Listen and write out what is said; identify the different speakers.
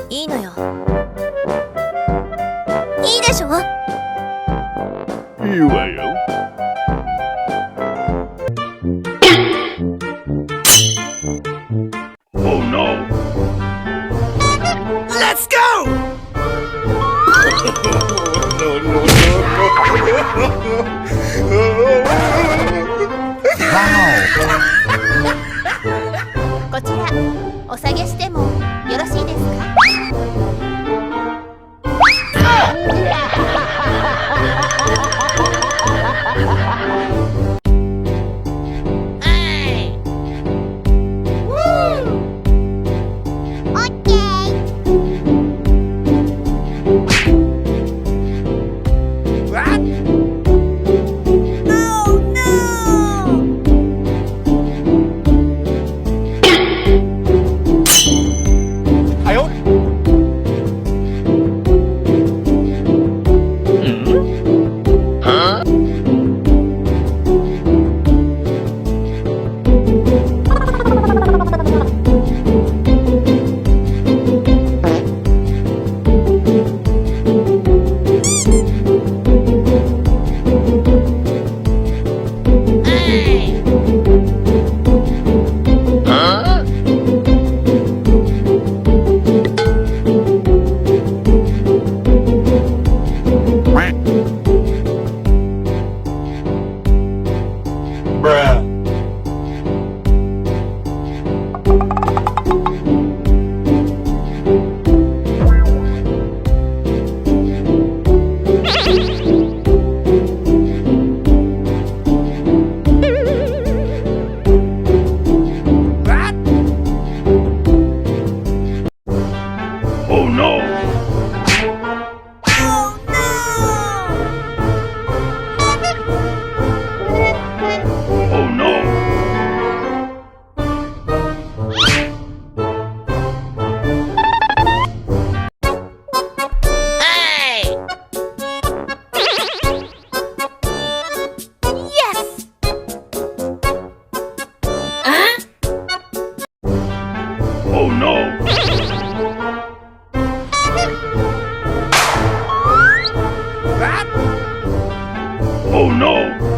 Speaker 1: いいのよ。いいでしょ。
Speaker 2: いいわよ。Oh no!
Speaker 3: Let's go!
Speaker 2: No, no, no, no.
Speaker 1: こちらお下げしてもよろしいですか？オッケー。
Speaker 3: What?
Speaker 1: Oh no!
Speaker 2: 哎呦！嗯？Bruh.
Speaker 3: What?
Speaker 2: Oh no!
Speaker 1: Oh no!
Speaker 2: Oh no!
Speaker 1: Yes!
Speaker 2: Oh no!
Speaker 3: What?
Speaker 2: Oh no!